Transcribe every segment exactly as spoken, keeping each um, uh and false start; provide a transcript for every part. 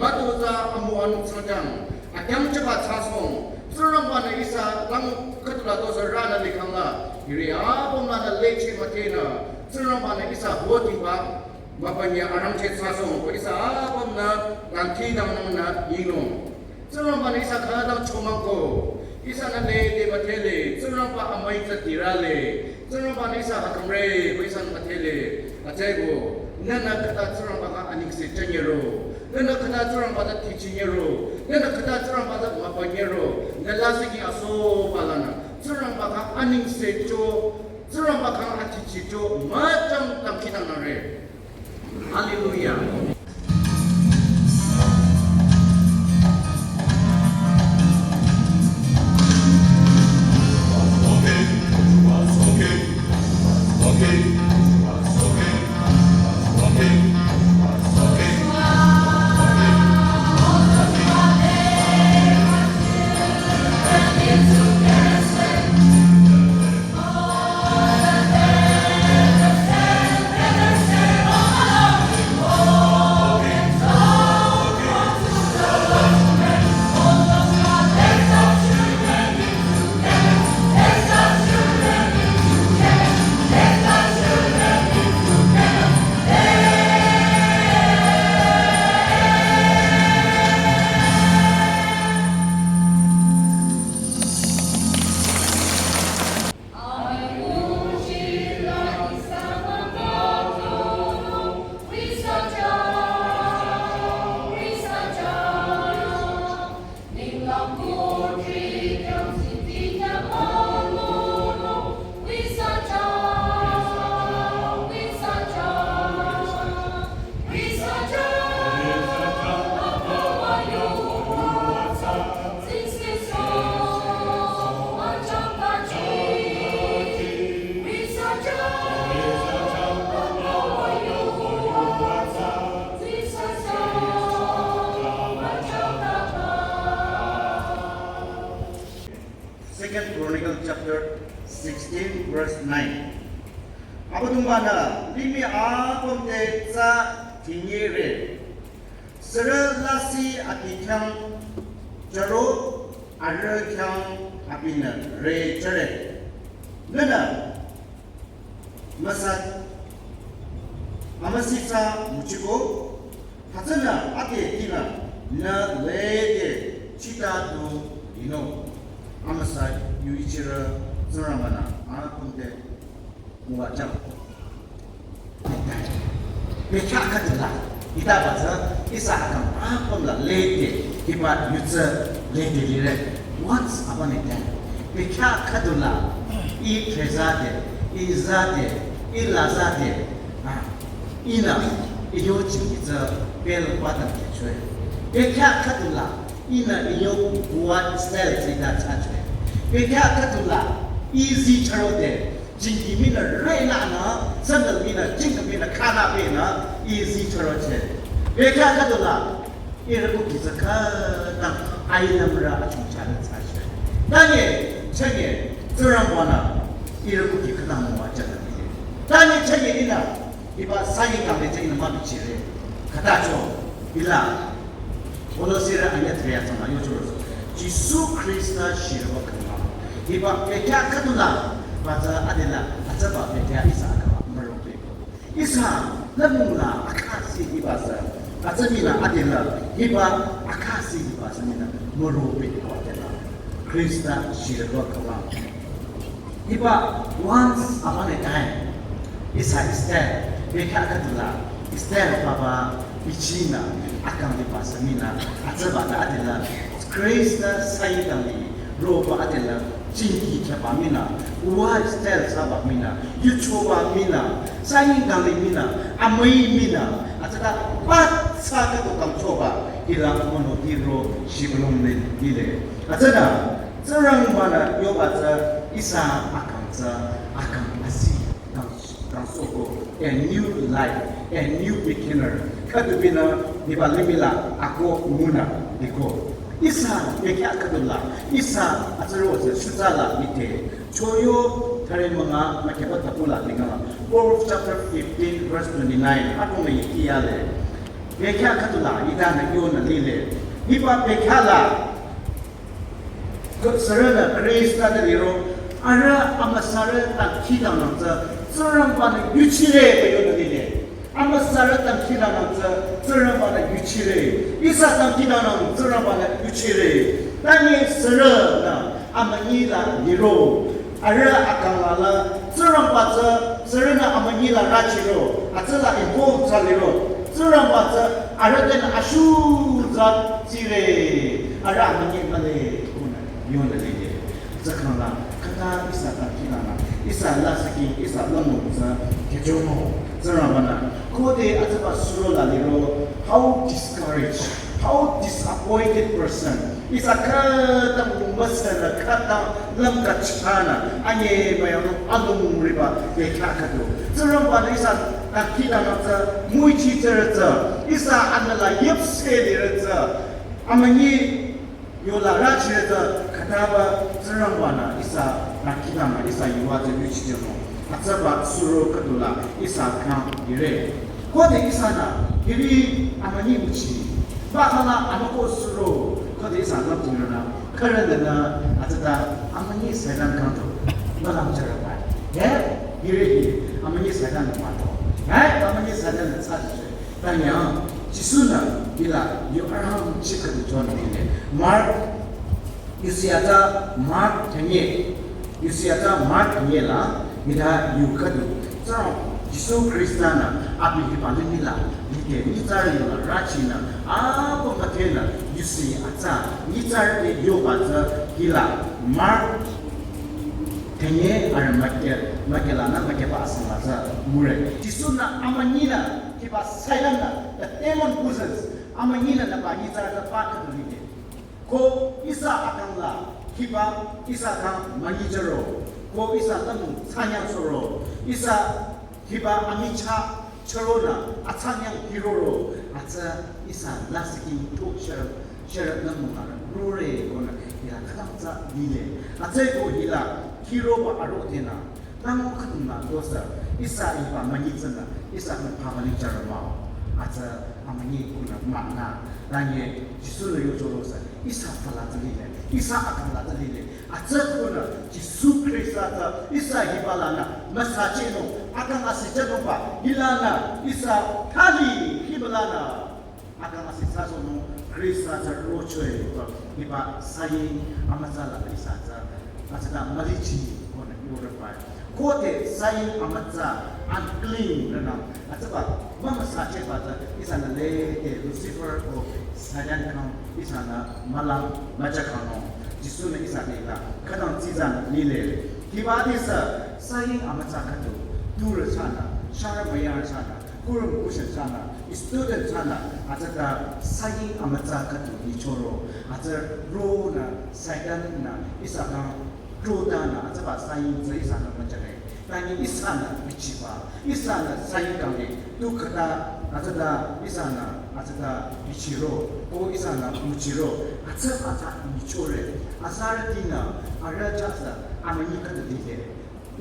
Matuza amuan tsajang, akyang chaba tsasong, Tsingrangbanü ihsa lang khütula tosa ranü likhangla, hiri apüm lanü leche müdhenü, Tsingrangbanü ihsa hotiba, mapanya arangcheh tsasong, ko ihsa apümnü, dangkhidangnangnü yingnung. Tsingrangbanü ihsa khütang chomangko, ihsanü lede müdhele, Tsingrangba amüi tsü tirale, Tsingrangbanü ihsa hakamre, ko ihsanü müdhele, atsaibo, nünü khüta Tsingrangba khyang anengse chanyero, nünü khüta Tsingrangba tsü tichinyero, nünü khüta Tsingrangba tsü mapanyero, nü lasih ki asoba lanü, Tsingrangba khyang anengse cho, Tsingrangba khyang atichi cho, müchang dangkhidangnangre. Hallelujah. Second Chronicle chapter sixteen, verse nine. Abüdongba-nü limih apüm te tsü tinyere. Sürü lasih abi khyang jüro, arüh khyang abinü re jüre. Nünü müsa, amüsatsa nguchiko, hütsünü ade tinü nü lede chita du linung. Amüsa yu ichirü Tsingrangba-nü apüm te müwajüng. Bekhyah khüdula, hitaba tsü ihsa akang apüm la lede, hiba yu tsü lede lire. Once upon a time, bekhyah khüdula, ih trezade, ih zade, ih lazade, ah, ihnü, ih yo jingki tsü bell button kechwe. Bekhyah khüdula, ihnü ih yo kuwa style tsü ita thsachwe. Bekhyah khüdula, ih zi chürode, jingki minü rülanü, sandal minü, jingki minü, khana benü, ih zi chüroche. Bekhyah khüdula, ihrü kuki tsü khütang ailamrü achungcharü thsachwe. Tanye, chanye, Tsingrangba-nü, ihrü kuki khütang müwajüng. Tanye, chanye ihnü, hiba saying kangde jeng nü mübichire. Khütacho, hila. Kolosirü anyüh thre atsang la yochoro. Jisu Khrista shirüba khüma. Hiba bekhyah khüdula, ba tsü adela, atsaba bekhyah ihsa akaba müro beko. Ihsa, lümung la, akhasi hiba tsü. Atsü minü adela, hiba, akhasi hiba tsü minü müro beko adela. Khrista shirüba khüma. Hiba once upon a time, ihsa Esther, bekhyah khüdula, Esther papa, bichinü, akang hiba tsü minü, atsaba ta adela, Khrista saying kangli, roba adela, jingki chaba minü, uwa Esther thsaba minü, yuchoba minü, saying kangli minü, amüi minü, atsata, patsa khüdu kangchoba, hila mono hiro, shibülung ne, hile. Atsata, Tsingrangba-nü yoba tsü ihsa akang tsü akang asi kang, kangsoko, a new life, a new beginner. Khüdu binü hiba limih la ako ngunü liko. Ihsa bekhyah khüdula, ihsa atsüro tsü shutsa la ite. Choyo thare münga makeba tapula ningala. Proverbs chapter fifteen verse twenty-nine. Ako ngi iyale. Bekhyah khüdula idanü yonü lile. Hiba bekhyah la, sürünü Khrista te liro, arüh amüsarü dangkhidangnang tsü, Tsingrangbanü yuchire pü yonü lile. Amüsarü dangkhidangnang tsü, Tsingrangbanü yuchire. Ihsa dangkhidangnang Tsingrangbanü yuchire. Tanye sürünü amünyi la liro. Arüh akang la la, Tsingrangba tsü, sürünü amünyi la rachiro, atsüla involve thsa liro, Tsingrangba tsü, arüh tenü ashuza tsire, arüh amünyi mühle, konü, yonü lile. Tsü khangla, khüta ihsa dangkhidangnang, ihsa lasih, ihsa lümlong tsü, khyüchomo, Tsingrangbanü, khode atsüba suro la liro, how discouraged, how disappointed person, ihsa khütang müsünü khütang lümkachanü anyemüyangnung alung riba bekhyah khüdu. Tsingrangbanü ihsa dangkhidangnang tsü müichi tsürü tsü. Ihsa anüla yüpse lirü tsü. Amünyi yola rachirü tsü khütaba Tsingrangbanü ihsa dangkhidangnang ihsa yuva tsü yuchi tsürü. Atsüba suro khüdula ihsa khyang lire. Khode ihsanü, hiri amünyi nguchi. Bakhala amüko suro, khode ihsa lümtingrünü, khürünü, atsüta amünyi Satan kangto, mülang jarabai. He, hiri hi, amünyi Satan nü mato. He, amünyi Satan nü tsadi. Tanya, Jisu-nü, hila, yu arang chikadu John hile. Mark, yusi atsa Mark tanye. Yusi atsa Mark tanye la, mida yu khüdu. Tsü, Jisu Khrista-nü, abi hiba limih la, lide, nyitsarü yola, rachinü, apüm müdhenü, yusi atsa, nyitsarü te yoba tsü, hila, Mark tanye, arüh müdhe, müdhe lanü, müdheba asang la tsü, ngure. Jisu-nü, amünyinü, hiba Satan-nü, the demon possessed, amünyinü, nüba nyitsarü te pa khüdu lide. Ko ihsa akang la, hiba ihsa khyang münyicharo, ko ihsa lümlong tsanyangsohro, ihsa hiba amichah charonü atsanyang hiroro, atsü ihsa lasih kingto sherü, sherü lümlong la rore konü, hila khütang tsü lile, atsü ko hila hiroba aro tenü, nang khütang la dosa, ihsa hiba münyi tsünü, ihsa nü phamüling jaro mah-o, atsü amünyi konü mah-nü, tanye Jisu-nü yochoro sü, ihsa fü la tsü lile, ihsa akang la tsü lile, atsü konü Jisu Khrista tsü, ihsa hiba lanü, müsachenung, akang asichenungba, hilanü, ihsa thali hiba lanü. Akang asih thsasohnung Khrista tsü rochoe pü hiba saying amütsa la ihsa tsü, atsüta mülichi konü yorübai. Khode saying amütsa unclean rünang, atsüba mümüsachehba tsü ihsanü lede Lucifer ko Satan khyang ihsanü mülang müjakhangnung. Jisu-nü ihsa te la khütang tsizanü lile. Hiba te sü saying amütsa khüdu, turü thsanü, sharü müyarü thsanü, kurüm kushen thsanü, student thsanü, atsüta saying amütsa khüdu nyichoro, atsü ronü Satan-nü ihsa khyang trotanü, atsüba saying tsü ihsanü müjale. Tanye ihsanü bichiba, ihsanü saying kangde, tu khüta, atsüta ihsanü, atsüta bichiro, ko ihsanü nguchiro, atsü atsü nyichore, azarütinü, arüh chah sü, amünyi khüdu lide.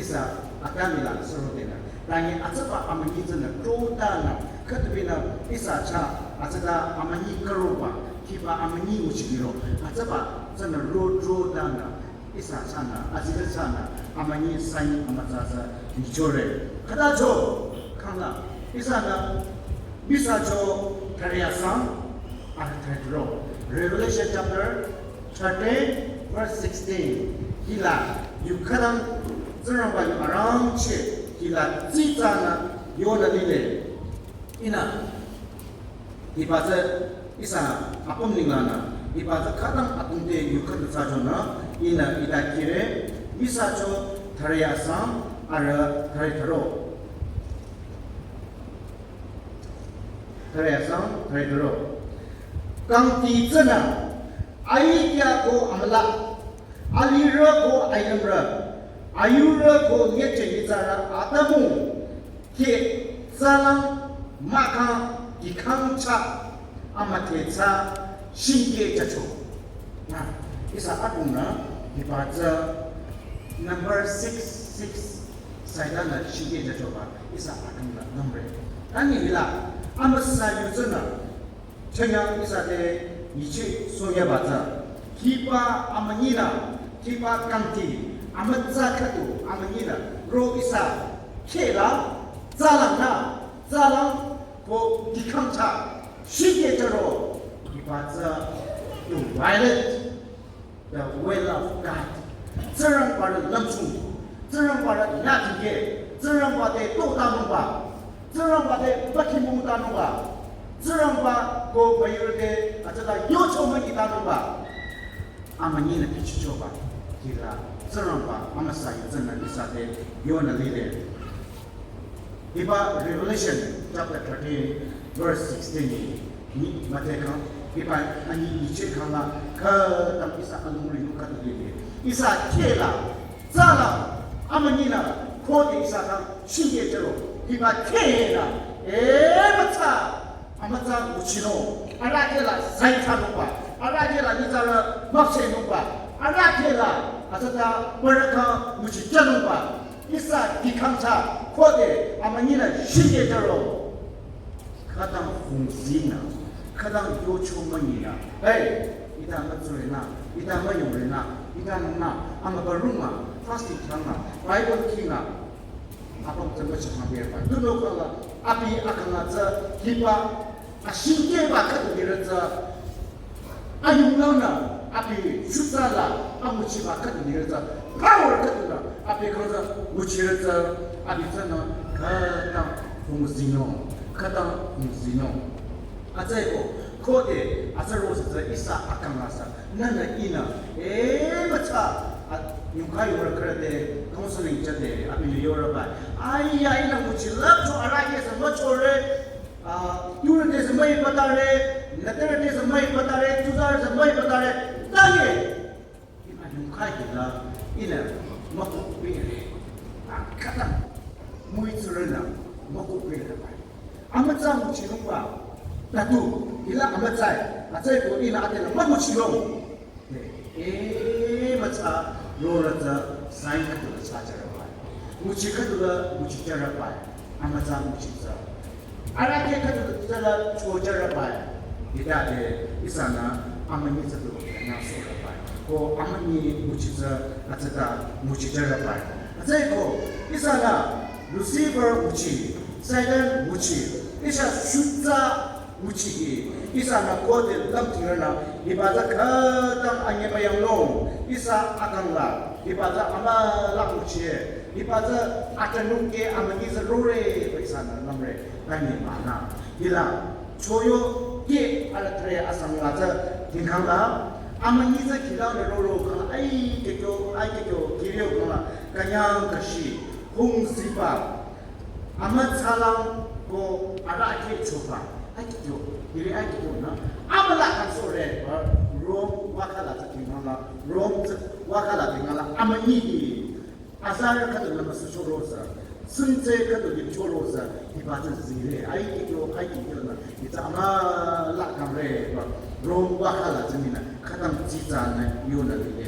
Ihsa akang la suro tenü. Tanye atsüba amünyi tsünü trotanü. Khütubinü ihsa chah atsüta amünyi karoba. Hiba amünyi nguchiliro. Atsüba tsünü ro trotanü. Ihsa chahnü. Azirü chahnü. Amünyi saying amütsa tsü nyichore. Khütacho. Khangla. Ihsanü. Misacho thüre asang. Arüh thüre tro. Revelation chapter thirteen, verse sixteen. Hila, yu khütang Tsingrangba yu arangcheh, hila tsitsanü yonü lile. Ihnü, hiba tsü ihsa apüm ninglanü, hiba tsü khütang atümte yu khütang thsachonü, ihnü ita kire, misacho thüre asang, arüh thüre tro. Thüre asang, thüre tro. Kangti tsünü, aikya ko amülah, alirü ko ailümrü, ayurü ko nyüche nyitsarü atümung, keh tsalang mahkhang dikhang chah amüdhe tsü shingkeh jücho. Na, ihsa adongnü, hiba tsü number six six Satan-nü shingkeh jüchoba ihsa akang la nümre. Tanye hila, amüsa yu tsünü, Chanyang ihsa te nyicheh sonyaba tsü. Hiba amünyinü, hiba kangti, amütsa khüdu amünyinü, ro ihsa khehla, tsalang nü, tsalang ko dikhang cha, shikeh charo, hiba tsü to violate the will of God. Tsingrangba rü lümchung, Tsingrangba rü nyatikeh, Tsingrangba te totanungba, Tsingrangba te bakimungtanungba, Tsingrangba ko bayur te atsüta yocho münyitanungba. Amünyinü kihchichoba, hila Tsingrangba amüsa yu tsünü ihsa te yonü lile. Hiba Revelation chapter thirteen, verse sixteen ni, ni mate khang, hiba ani nyicheh khang la, khütang ihsa alungri nu khüdu lile. Ihsa khehla, tsala, amünyinü, khode ihsa khang, shingye chero, hiba khehla, eh, mütsa, amütsa nguchinung, arüh khehla zaitsanungba, arüh khehla nyitsarü müpsehnungba, arüh khehla atsüta bürükha nguchichanungba, ihsa dikhang cha khode amünyinü shingye charo. Khütang hungzinü, khütang yocho münyinü, hey, hita mütsurenü, hita müyongrenü, hita nungnü, amübü rungnü, fasting thsangnü, Bible khingnü, apüm tsü müchangmübeba. Tunüo khala, abi akang la tsü hiba, ashingkeba khüdu lirü tsü, ayunglangnü, abi shutsa la, anguchiba khüdu lirü tsü, power khüdunü, abi kang tsü, nguchirü tsü, abi tsünü, khütang hungzinung, khütang hungzinung. Atsüko, khode, atsü rosü tsü ihsa akang la sü, nünü ihnü, eh, mütsa, a, yungkha yurü khürü te, counseling chade, abinü yorüba. Aiya, ihnü nguchilüpcho arüh kheh sü müchore, a, yurü te sü müipatare, nütürü te sü müipatare, tuzarü sü müipatare, taye. Ihnü yungkha hila, ihnü mükupire. A, khütang, müitsurünü, mükupire bai. Amütsa nguchinungba, tatu, hila amütsa, atsüko ihnü ade la münguchinung. Eh, mütsa, rorü tsü, sign khüdu la thsajürüba. Nguchi khüdu la, nguchijürüba. Amütsa nguchi tsü. Arüh kheh khüdu la, tsüla, chojürüba. Hitade, ihsanü, amünyi tsü du, nü sorüba. Ko amünyi nguchi tsü, atsüta, nguchijürüba. Atsüko, ihsanü, Lucifer nguchi, Satan nguchi, ihsa shutsa nguchi hi, ihsanü khode lümtingrünü, hiba tsü khütang anyemüyangnung, ihsa akang la, hiba tsü amüla nguchi, hiba tsü atranung ke amünyi tsü rore, ko ihsanü lümre, tanyemünü. Hila, choyo ke arüh thre asang la tsü, tingkhang la, amünyi tsü khila ne roro khang la, ai kekyo, ai kekyo, kireo khang la, künyang kashi, hungziba, amütsalang ko arüh kheh choba. Ai kyo, hiri ai kyo nü. Amüla kang sore, ba, Rom wakhala tsü tingkhang la, Rom tsü wakhala tingkhang la, amünyi hi. Azarü khüdu la müsucho rosü, singtse khüdu limcho rosü, hiba tsü zire, ai kyo, ai kyo nü, hita amüla kangre, ba, Rom wakhala tsü minü, khütang tsitsa nü, yonü lile.